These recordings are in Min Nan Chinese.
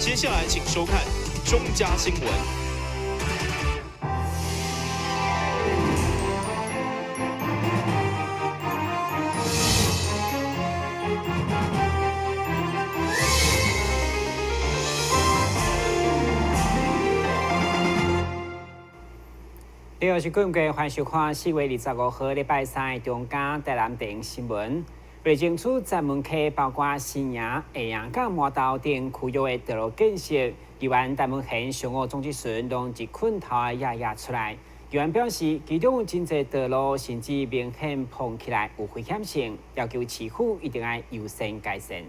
接下來請收看中嘉新聞。你好，是觀眾，歡迎收看4月25號禮拜三的中嘉台南電新聞。為爭取前門溪包括新營、下營佮麻豆等區域的道路建設，議員陳文賢上午總質詢攏一困頭仔壓壓出來。議員表示，其中有真濟道路甚至明顯膨起來有危險性，要求市府一定愛優先改善。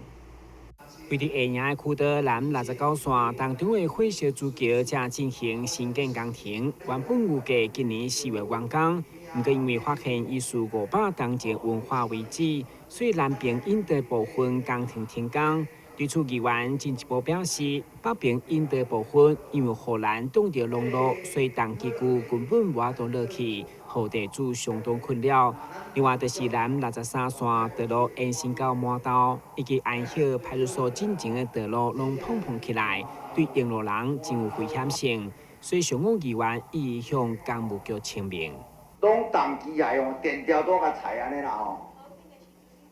位佇下營的區道南69線當中的火燒諸橋正進行新建工程，原本預計今年4月完工，毋過因為發現疑似500冬前文化遺址，所以南爿引道部分工程停工。對此，議員進一步表示，北爿引道部分因為護欄擋著農路，所以重機具根本無法度落去，予地主相當困擾。另外，就是南63線道路延伸到麻豆以及安歇派出所進前的道路攏膨膨起來，對用路人真有危險性，所以上午議員已向工務局請命。攏重機械哦，電條都共裁按呢啦吼，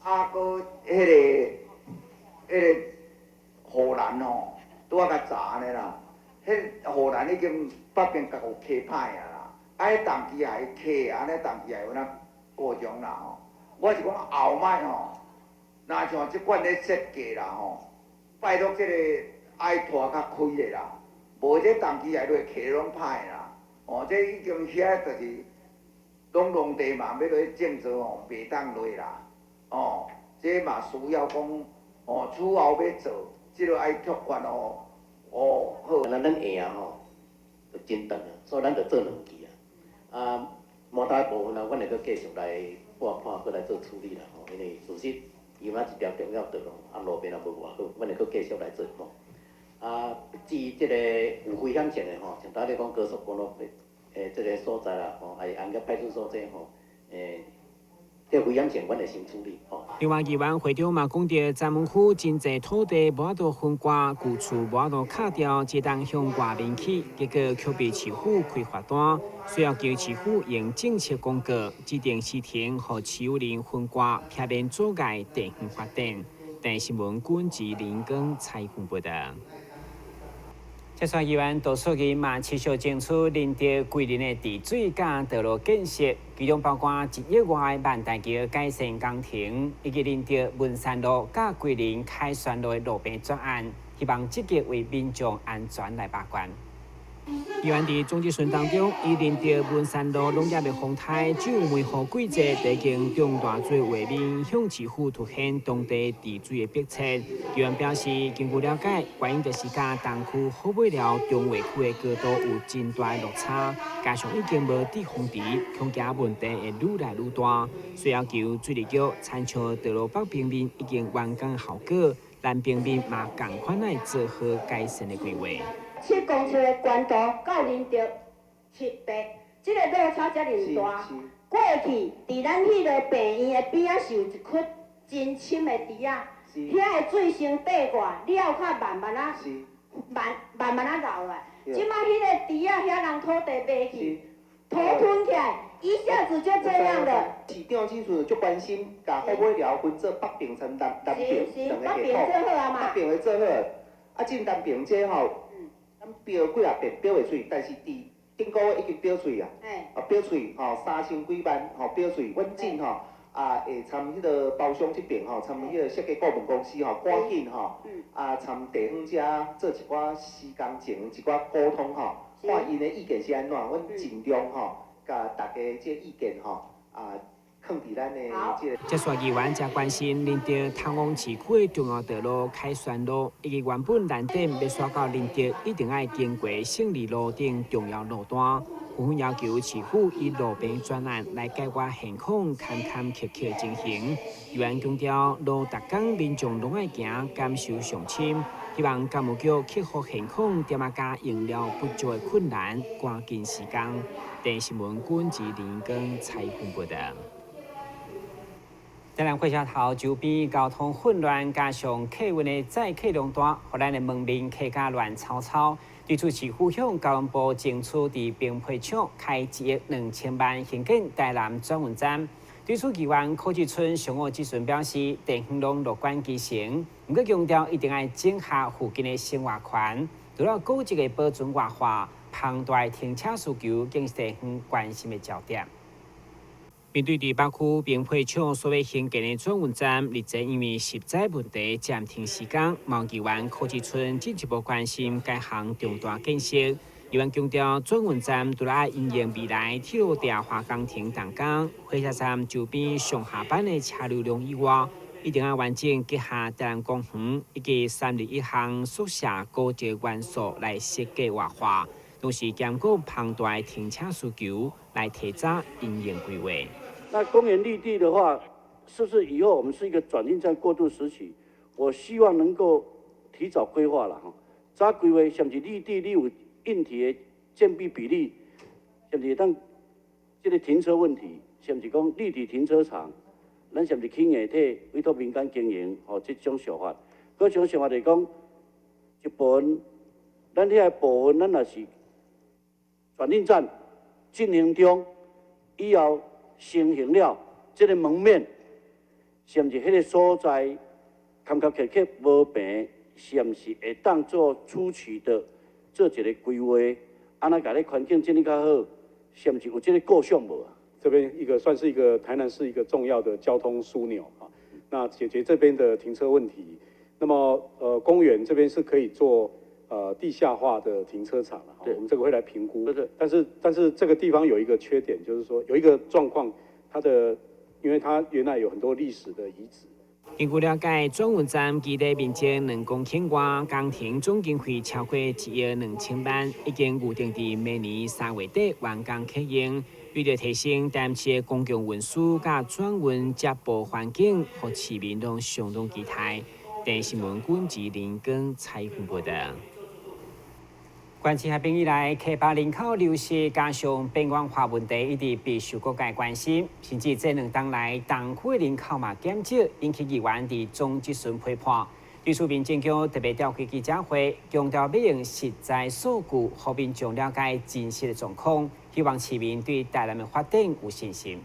啊，閣彼個護欄吼，拄仔共砸按呢啦，彼護欄已經北邊共有磕歹啊啦，啊，彼重機械磕按呢重機械有哪故障啦吼，我是講後擺吼，若像這款咧設計啦吼，拜託這個愛拖較開咧啦，無這重機械落磕攏歹啦，哦，這已經遐就是攏農地嘛，欲落去種作吼，袂當落啦，哦，這嘛需要講，哦，此後欲做，這個愛拓寬哦，哦好。咱下營吼，就真長啊，所以咱就做兩期啊。啊，麻豆部分啊，阮會閣繼續來撥款，閣來做處理啦吼。因為事實伊嘛一條重要道路，啊路面也無偌好，阮會閣繼續來做吼。啊，至於這個有危險性的吼，像頭咧講高速公路的這個所在啦吼，還是安業派出所這吼，這危險性，阮會先處理吼。另外，議員會長嘛講著，前門區真濟土地無法度分割，舊厝無法度敲掉，只當向外面起，結果卻被市府開罰單，需要求市府用政策公告，指定時停，予持有人分割，避免阻礙地方發展。電視新聞軍志林光採訪報道。這次議員杜淑儀嘛持續爭取仁德桂林的治水佮道路建設，其中包括1億外萬大橋改善工程，以及仁德文山路佮桂林凱旋路的路邊專案，希望積極為民眾安全來把關。議員佇總質詢當中，以仁德文山路農業的風颱，只有梅雨季節，地經中大水畫面，向市府凸顯當地治水的迫切。議員表示，根據了解，原因就是佮東區虎尾寮中衛區的高度有真大的落差，加上已經無滯洪池，恐驚問題會愈來愈大，所以要求水利局參照道路北平面已經完工效果，南平面嘛仝款來做好改善的規劃。7公尺的懸度到仁德7八，這個落差遮爾大。過去佇咱彼个病院的邊仔是有一窟真深的池仔，遐的水先缀過了後，較慢慢仔慢慢慢仔流來。這擺彼個池仔遐人土地賣去，土吞起來，一下子就這樣了。市長這陣足關心，共虎尾寮分做北爿層南爿兩個系統，北爿會做好，啊，進南爿這吼。咱標幾若遍標袂出，但是佇頂個月已經標出啊，啊標出吼3000幾萬吼標出，阮進吼啊會參彼个包商這邊吼，參彼个設計顧問公司吼，趕緊吼啊參地方遮做一寡施工前一寡溝通吼，看𪜶的意見是按怎，阮盡量吼共大家這意見吼啊。這次議員誠關心仁德通往市區的重要道路凱旋路，以及原本南點欲徙到仁德，一定愛經過勝利路等重要路段，紛紛要求市府以路邊專案來解決現況坎坎坷坷情形。議員強調，路逐工民眾攏愛行，感受上深，希望工務局克服現況店仔加用料不足的困難，趕緊施工。電視新聞軍志林光採訪報道。台南火車頭周邊交通混亂，加上客運的載客量大，予咱的門面客甲亂糟糟。對此，市府向交通部爭取佇兵皮廠開1億2千萬興建台南轉運站。對此，議員柯志春上午質詢表示，地方攏樂觀其成，毋過強調一定愛整合附近的生活圈，除了古蹟的保存活化，龐大的停車需求更是地方關心的焦點。面對佇北區兵皮廠所欲興建的轉運站，日前因為實在問題暫停施工，議員柯志春進一步關心該項重大建設。議員強調，轉運站除了因應未來鐵路地下化工程動工，火車站周邊上下班的車流量以外，一定要完整結合台南公園以及301巷宿舍古蹟元素來設計活化，同時兼顧龐大的停車需求，來提早因應規劃。那公園綠地的話，是不是以後我們是一個轉運站過渡時期？我希望能夠提早規劃了哈，早規劃，甚至綠地你有硬體的建蔽比例，甚至當這個停車問題，甚至講立體停車場，咱甚至起硬體委託民間經營，吼，這種想法。閣種想法就是講，一部分，咱遐部分，咱若是轉運站進行中，以後成型了，這個門面，是毋是彼個所在，坎坎坷坷無平，是毋是會當做初期的做一個規劃，按怎共你環境整理較好，是毋是有這個構想無？這邊一個算是一個台南市一個重要的交通樞紐啊，那解決這邊的停車問題，那麼公園這邊是可以做地下化的停車場了，我們這個會來評估。但是這個地方有一個缺點，就是說有一個狀況，它的因為它原來有很多歷史的遺址。根據了解，轉運站基地面積2公頃外，工程總經費超過1億2千萬，已經預定佇明年3月底完工啟用。為著提升台南市的公共運輸佮轉運接駁環境，予市民攏相當期待。電視新聞軍吉林根採訪報道。關市合併以來，客北人口流失加上邊緣化問題，一直備受各界關心。甚至這兩冬來，東區的人口嘛減少，引起議員佇總質詢批判。對此，民政局特別召開記者會，強調欲用實在數據，予民眾了解真實的狀況，希望市民對台南的發展有信心。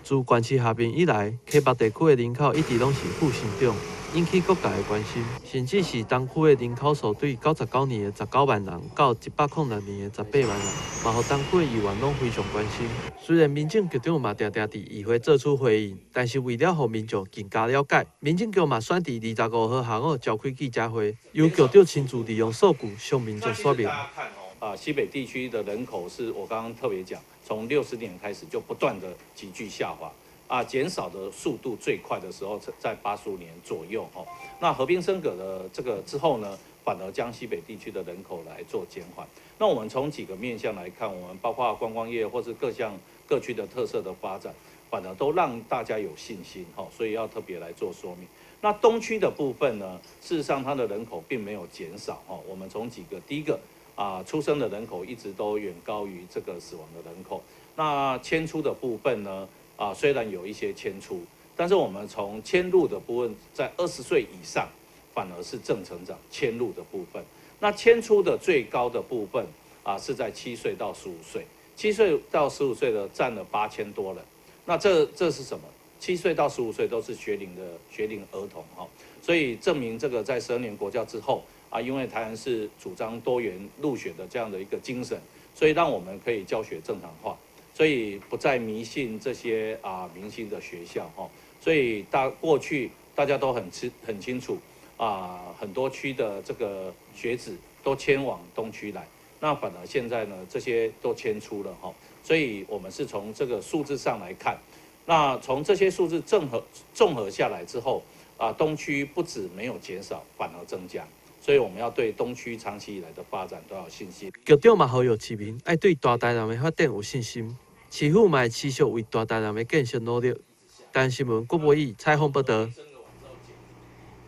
自關市合併以來，客北地區的人口一直攏是負成長，引起各界的關心，甚至是東區的人口數對99年的19萬人到106年的18萬人，嘛予東區的議員攏非常關心。雖然民政局長嘛定定佇議會做出回應，但是為了予民眾更加了解，民政局嘛選佇25號下午召開記者會，由局長親自利用數據向民眾說明。啊，西北地區的人口是我剛剛特別講，從60年開始就不斷的急劇下滑。啊，減少的速度最快的時候在85年左右，吼。那河濱升格的這個之後呢，反而將西北地區的人口來做減緩。那我們從幾個面向來看，我們包括觀光業或是各項各區的特色的發展，反而都讓大家有信心，吼。所以要特別來做說明。那東區的部分呢，事實上它的人口並沒有減少，吼。我們從幾個，第一個啊，出生的人口一直都遠高於這個死亡的人口。那遷出的部分呢？啊，雖然有一些遷出，但是我們從遷入的部分，在20歲以上，反而是正成長。遷入的部分，那遷出的最高的部分啊，是在七歲到十五歲，七歲到十五歲的佔了8000多人。那這是什麼？七歲到十五歲都是學齡兒童哈，所以證明這個在12年國教之後啊，因為台南市主張多元入學的這樣的一個精神，所以讓我們可以教學正常化。所以不再迷信這些啊明星的學校哈，所以過去大家都很清楚啊，很多區的這個學子都遷往東區來，那反而現在呢這些都遷出了哈，所以我們是從這個數字上來看，那從這些數字綜合下來之後啊，東區不止沒有減少，反而增加。所以我們要對東區長期以來的發展都要有信心。局長嘛呼籲市民愛對大台南的發展有信心。市府嘛會持續為大台南的建設努力。台新聞郭博義採訪報道。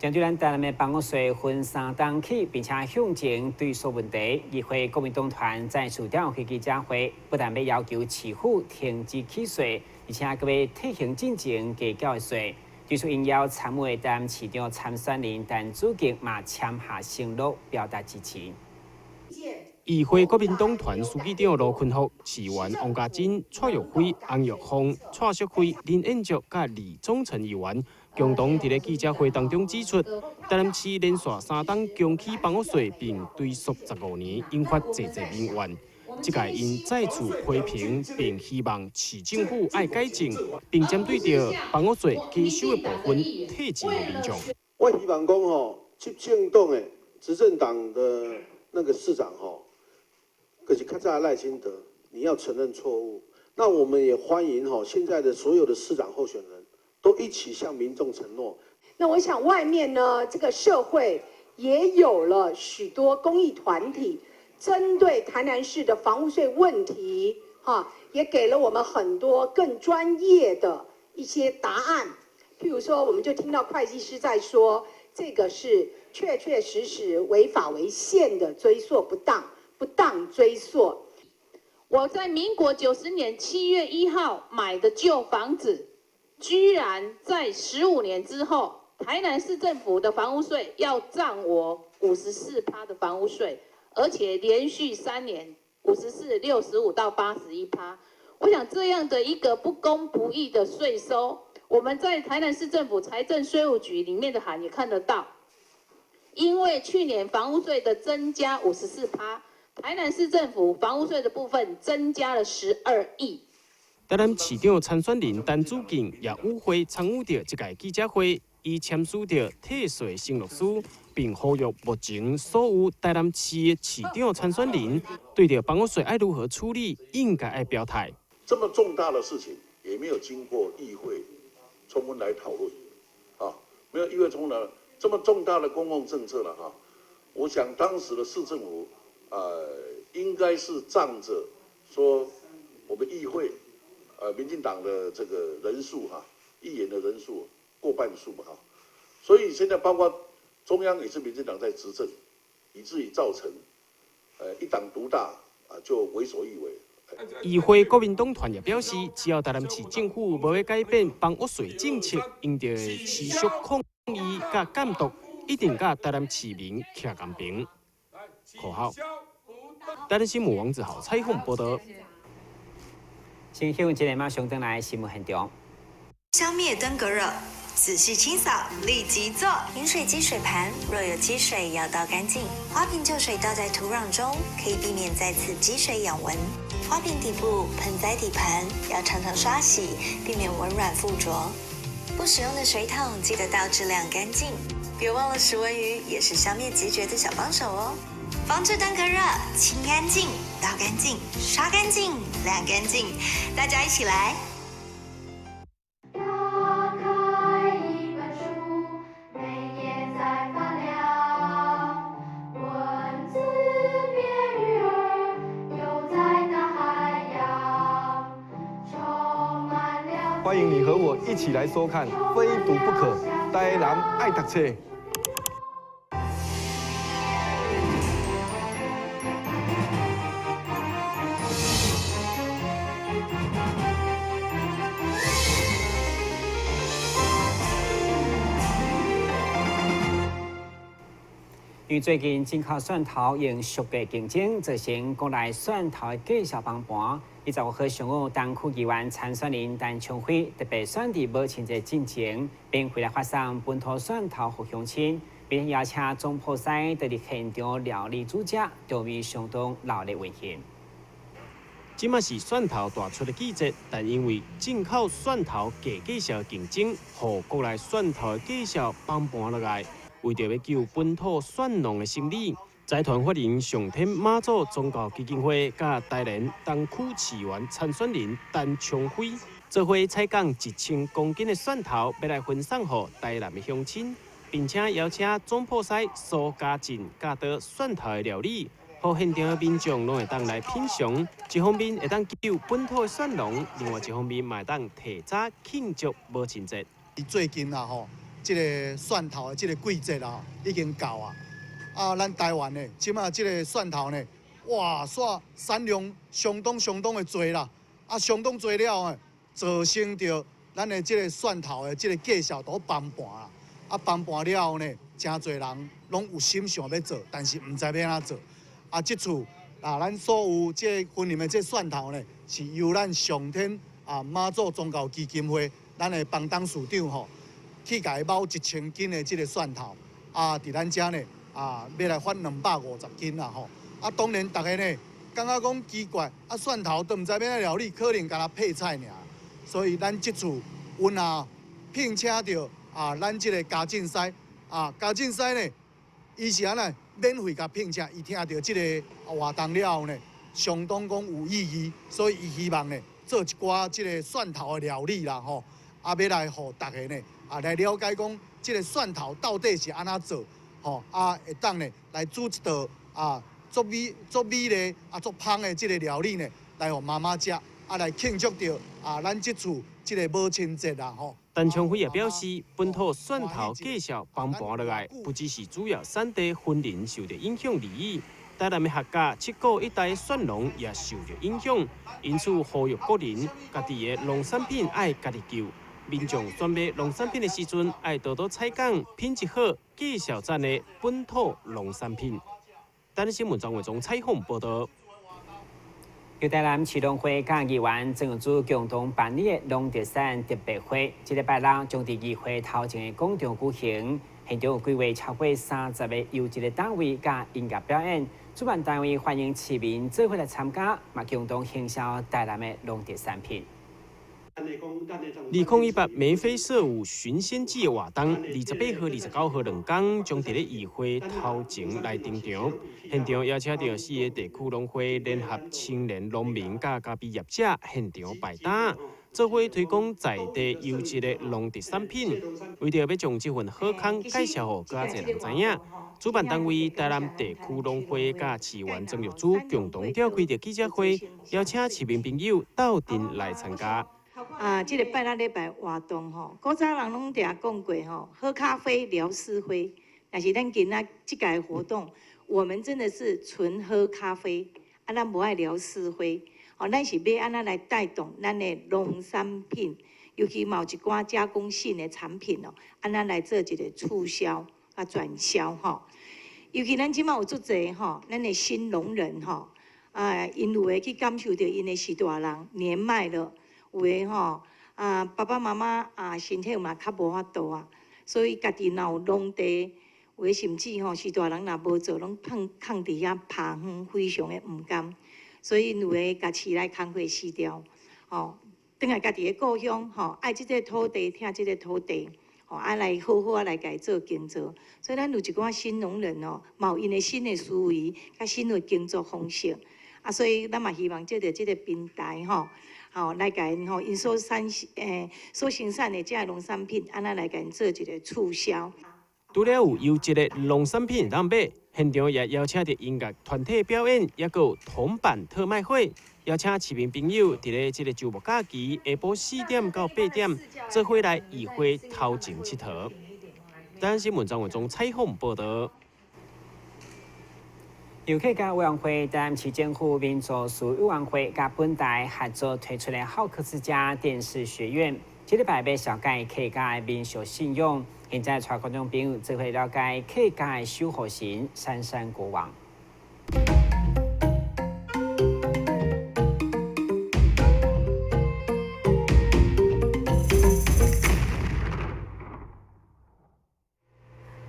針對咱台南的房屋稅分三冬起，並且向前追溯問題，議會國民黨團再次召開記者會，不但欲要求市府停止起稅，而且閣欲退行進前加繳的稅。提出應邀參與的台南市長參選人陳子敬嘛簽下承諾，表達支持。議會國民黨團書記長盧坤福、市議員王家珍、蔡玉輝、洪玉鳳、蔡淑慧、林彥卓佮李宗成議員共同佇咧記者會當中指出，台南市連續三冬強起房屋稅，並追溯15年，引發濟濟民怨。這屆𪜶再次批評，並希望市政府愛改進，並針對著房屋稅加收的部分退錢予民眾。我希望講吼，執政黨的執政黨的那個市長吼，可是較早賴清德，你要承認錯誤。那我們也歡迎吼，現在的所有的市長候選人都一起向民眾承諾。那我想外面呢，這個社會也有了許多公益團體，針對台南市的房屋稅問題，哈，也給了我們很多更專業的一些答案。譬如說，我們就聽到會計師在說，這個是確確實實違法違憲的追溯不當，不當追溯。我在民國90年7月1號買的舊房子，居然在15年之後，台南市政府的房屋稅要佔我54%的房屋稅，而且連續3年54、65到81%。我想這樣的一個不公不義的稅收，我們在台南市政府財政稅務局裡面的函也看得到。因為去年房屋稅的增加54%，台南市政府房屋稅的部分增加了12億。台南市長參選人陳子敬也與會參與著這屆記者會，伊簽署著退稅承諾書，並呼籲目前所有台南市的市長參選人，對著房屋稅愛如何處理，應該愛表態。這麼重大的事情，也沒有經過議會充分來討論，啊，沒有議會充分來，這麼重大的公共政策了哈，我想當時的市政府，應該是仗着說我們議會，民進黨的這個人數哈，議員的人數過半數嘛哈，所以現在包括中央也是民進黨在執政，以至於造成，一黨獨大啊，就為所欲為。議會國民黨團也表示，只要台南市政府無欲改變房屋稅政策，𪜶就會持續抗議佮監督，一定佮台南市民徛仝爿。口號。台南新聞王子豪採訪報道。先休一下，馬上轉來新聞現場。消滅登革熱，仔細清掃，立即做。飲水機水盤若有積水，要倒乾淨。花瓶舊水倒在土壤中，可以避免再次積水養蚊。花瓶底部、盆栽底盤要常常刷洗，避免蚊卵附着。不使用的水桶記得倒置晾乾淨。別忘了食蚊魚也是消滅孑孓的小幫手哦。防治登革熱，清乾淨，倒乾淨，刷乾淨，晾乾淨，大家一起來。打開一本書，每頁在發亮，文字變魚兒，游在大海洋，充滿了。歡迎你和我一起來收看《非讀不可》，台南愛讀冊。因為最近進口蒜頭用俗價競爭，造成國內蒜頭的價數崩盤。25號上午，東區議員參選人陳昌輝特別選佇母親節進前，免費來發送本土蒜頭予鄉親，並邀請總鋪師佇佇現場料理煮食，場面相當熱鬧溫馨。這馬是蒜頭大出的季節，但因為進口蒜頭價格上競爭，予國內蒜頭的價數崩盤落來。為著欲救本土蒜農的生理，財團法人上天媽祖宗教基金會佮台南東區市議員參選人陳昌輝做伙採購1000公斤的蒜頭，欲來分送予台南的鄉親，並且邀請總鋪師蘇家進教導蒜頭的料理，予現場的民眾攏會當來品嘗。一方面會當救本土的蒜農，另外一方面嘛會當提早慶祝母親節。最近啊吼，這个蒜頭的這个季節啊，已經到啊！啊，咱台灣呢，這馬這个蒜頭呢，哇，煞產量相當相當的濟啦！啊，相當濟了啊，造成著咱的這个蒜頭的這个價數都崩盤啦。啊，崩盤了後呢，誠濟人攏有心想欲做，但是毋知欲按怎做。啊，這次啊，咱所有這個雲林的這蒜頭呢，是由咱上天啊媽祖宗教基金會，咱的房董事長吼，去共伊買1000斤的這个蒜頭，啊，佇咱遮呢啊，欲來發250斤啦吼。啊，當然逐家呢，感覺講奇怪，啊，蒜頭都毋知欲按怎料理，可能干焦配菜爾。所以咱這次，阮也聘請著啊，咱這个嘉靖師啊，嘉靖師呢，伊是按怎免費共聘請，伊聽著這个活動了後呢，相當講有意義，所以伊希望呢，做一寡這个蒜頭的料理啦吼，啊，欲來予逐家呢，啊，來了解講這个蒜頭到底是按怎做，吼，啊，會當呢來煮一道啊，足美、足美麗啊，足芳的這个料理呢，來予媽媽食，啊，來慶祝著啊，咱這次這个母親節啦吼。陳昌輝也表示，本土蒜頭價數崩盤落來，不只是主要產地雲林受著影響而已，台南的客家七股一帶蒜農也受著影響。因此，呼籲國人家己的農產品愛家己救。民眾選買農產品的時陣，愛多多採購品質好、價數讚的本土農產品。台南新聞張偉忠採訪報導。由台南市農會佮議員鄭玉珠共同辦理的農特產特別會，這禮拜六將佇議會頭前的廣場舉行。現場有規劃超過30个優質的單位佮音樂表演，主辦單位歡迎市民做伙來參加，嘛共同行銷台南的農特產品。2018眉飛色舞尋仙記的活動，28號、29號兩天將佇咧議會頭前來登場。現場邀請著四个地區農會聯合青年農民佮咖啡業者現場擺攤，做伙推廣在地優質的農特產品。為著欲將這份好康介紹予閣較濟人知影，主辦單位台南地區農會佮市原莊玉珠共同召開著記者會，邀請市民朋友鬥陣來參加。啊，這个拜六禮拜活動吼，古早人攏定講過吼，喝咖啡聊是非。但是咱今仔這屆活動，我們真的是純喝咖啡，啊，咱無愛聊是非。哦，咱是欲按怎來帶動咱的農產品，尤其嘛有一寡加工性的產品哦，按怎來做一个促銷啊轉銷吼。尤其咱這馬有足濟吼，咱的新農人吼，啊，𪜶有的去感受著𪜶的序大人年邁了。有的吼啊，爸爸媽媽啊，身體嘛較無法度啊，所以家己若有農地，有的甚至吼序大人若無做，攏放囥佇遐拋荒，非常的毋甘。所以有的共飼來工課辭掉，吼，轉來家己的故鄉，吼，愛這个土地，疼這个土地，吼，啊來好好啊來共伊做耕作。所以咱有一寡新農人哦，嘛有𪜶的新的思維，佮新的耕作方式。啊，所以咱嘛希望借著這个平台吼。吼，來共𪜶吼，𪜶所產所生產的這个農產品，按怎來共𪜶做一个促銷。除了有優質的農產品通買，現場也邀請著音樂團體表演，抑閣有銅板特賣會，邀請市民朋友佇咧這个週末假期下晡4點到8點，做伙來議會頭前𨑨迌。台灣新聞張偉忠採訪報導。由客家委員會、台南市政府民族事務委員會佮本台合作推出的好客之家電視學院，這禮拜欲紹介客家的民俗信仰。現在帶觀眾朋友做伙了解客家的守護神三山國王。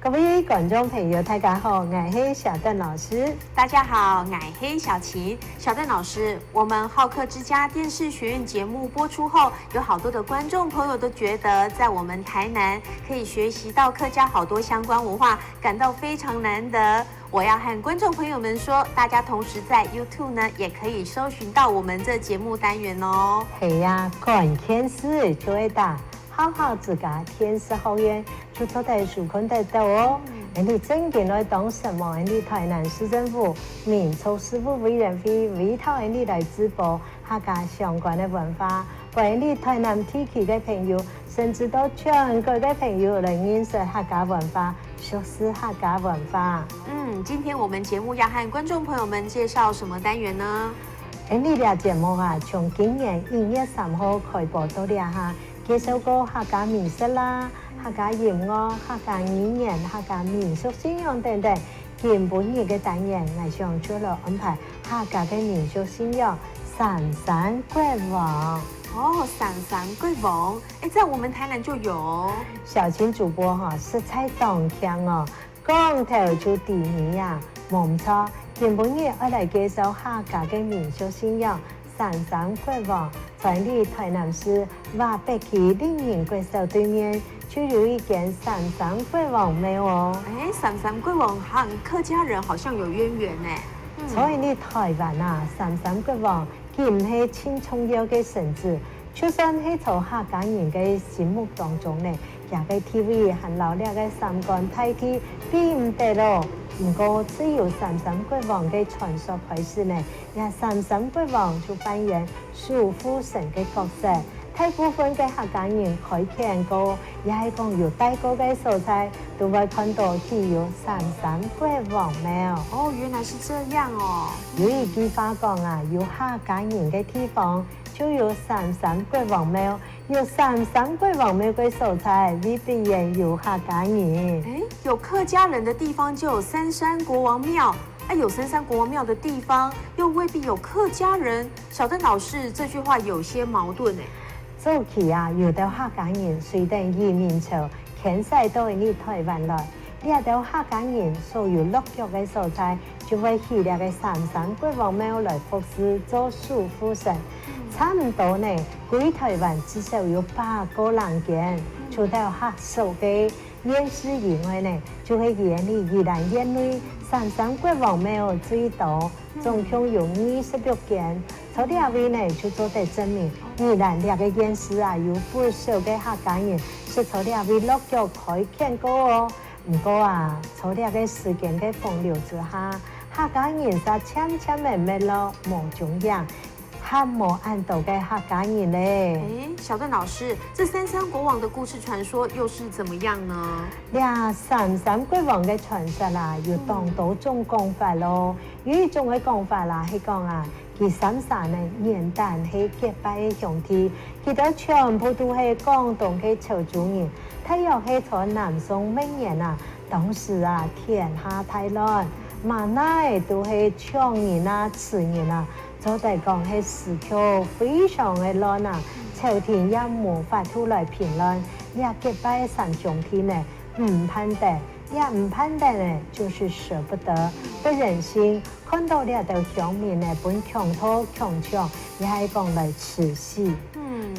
各位觀眾朋友，大家好，𠊎係小鄧老師。大家好，𠊎係小琪。小鄧老師，我們好客之家電視學院節目播出後，有好多的觀眾朋友都覺得，在我們台南可以學習到客家好多相關文化，感到非常難得。我要和觀眾朋友們說，大家同時在 YouTube 呢，也可以搜尋到我們這節目單元哦。係呀，看電視就會打好好之家電視學院，就做在收看得到哦。你正經來當什麼？你台南市政府民族事務委員會委託你來直播客家相關的文化，歡迎你台南地區的朋友，甚至到全國的朋友來認識客家文化，學習客家文化。嗯，今天我們節目要和觀眾朋友們介紹什麼單元呢？ 𪜶這節目啊，從今年1月3號開播到這下，介紹過客家美食啦、客家音樂、客家語言、客家民俗信仰等等。今晡日个單元，𠊎想就來安排客家个民俗信仰三山國王。哦，三山國王，哎，在我們台南就有。小青主播哈，實在當強哦，講頭就地名呀，無錯。今晡日愛來介紹客家个民俗信仰三山國王，在你台南市華北區林營國小對面就有一間三山國王廟哦。哎，三山國王和客家人好像有淵源呢。所以你台灣啊，三山國王佢毋係真重要个神祇，就算係從客家人个心目當中呢，這个地位和老兩个三官太帝比毋得囉。毋過自有三山國王个傳說開始呢，這三山國王就扮演守護神个角色。大部分个客家人開墾過，也係講有拜過个所在，都會看到佢有三山國王廟。哦，原來是這樣哦。有一句話講啊，有客家人个地方就有三山國王廟，有三山國王廟个所在，未必然有客家人。哎，有客家人的地方就有三山國王廟。哎，有三山國王廟的地方，又未必有客家人。小鄧老師這句話有些矛盾哎。早期啊，有的客家人隨著移民潮遷徙到你台灣來，這兜客家人所有落腳个所在，就會起這个三山國王廟來服侍做守護神。差毋多呢，規台灣至少有100個人間，除著客屬个縣市以外呢，就係佇你宜蘭縣內三山國王廟最多，總共有26間。從這位呢，就做得證明，宜蘭這个縣市啊，有不少个客家人是從這位落腳開墾過哦。毋過啊，從這个時間个洪流之下，客家人煞漸漸的沒落無蹤影。較無恁多个客家人咧。哎，小鄧老師，這三山國王的故事傳說又是怎麼樣呢？這三山國王的傳說啦，有當多種講法囉。有一種个講法啦，係講啊，佢三山呢原本係結拜的兄弟，佢兜全部都係廣東个潮州人。大約係從南宋末年啊，當時啊天下大亂，滿內都係搶人啊、吃人啊。做得講係時局非常的亂啊，朝廷也無法度來平亂，這結拜三兄弟呢，毋盼得，也毋盼得呢，就是捨不得，不忍心看到這兜鄉民呢，分強盜強搶，也係講來吃死。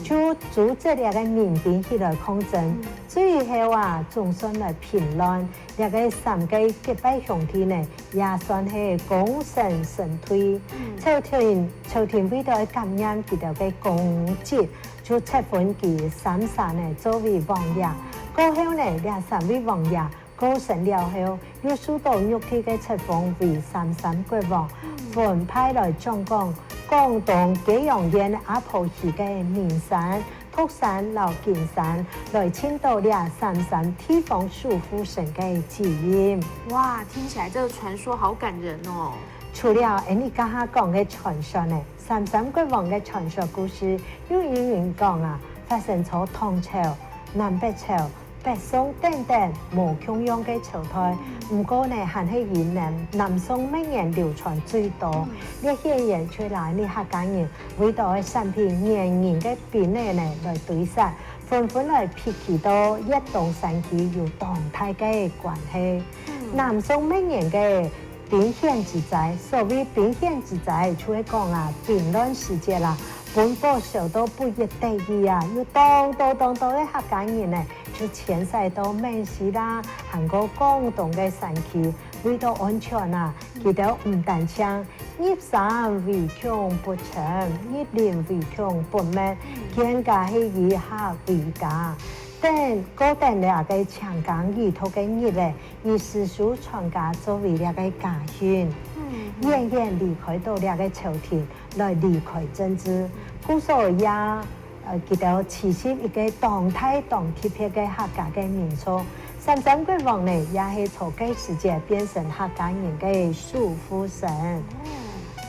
就組織這个民兵起來抗爭，最後啊，總算來平亂。這个三个結拜兄弟呢，也算係功成身退。朝廷為著感念佢兜个功績，就冊封佢三山呢作為王爺。過後呢，這三位王爺過身了後，又受到玉帝个冊封為三山國王，分派來掌管廣東揭陽縣阿婆溪个名山、獨山、老金山，來盡到這三山地方守護神个責任。哇，聽起來這個傳說好感人哦！除了你剛剛講个傳說呢，三山國王个傳說故事，有人講啊，發生在唐朝、南北朝、北宋等等無仝樣个朝代，毋過呢，還係以南宋末年流傳最多。這顯現出來，你客家人為著產品嚴嚴个兵力呢來對殺，紛紛來撇棄到粵東山區有當大个關係。南宋末年个兵險之災，所謂兵險之災，就係講啊，兵亂時節啦，本國受到不一得已啊，有當多當多个客家人呢，就遷徙到閩西啦、韓國廣東个山區，為著安全啊，佢兜毋單槍，入山唯恐不成，入林唯恐不滅，更加係以客為家。等過等這个強剛依託个日咧，以詩書傳家作為這个家訓，遠遠離開到這个朝廷來離開政治，故所也佢兜持續一个當代當特別个客家个民俗。三山國王呢，也係從該時節變成客家人个守護神。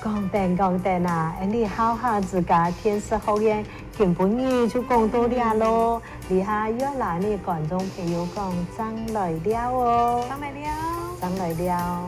講定講定啊！你好好自家電視學院根本日就講到了咯，你下越來你觀眾朋友講張來了哦，張來了，張來了。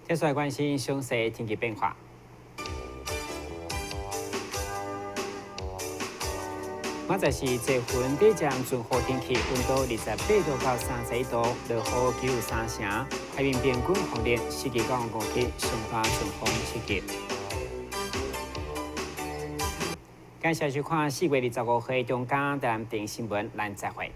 接下來關心詳細天氣變化。明仔是濟雲底漸轉雨天氣，溫度28度到31度，落雨只有3成。海面平均風力4級到5級，上大陣風7級。感謝收看4月25號中間台南電新聞，咱再會。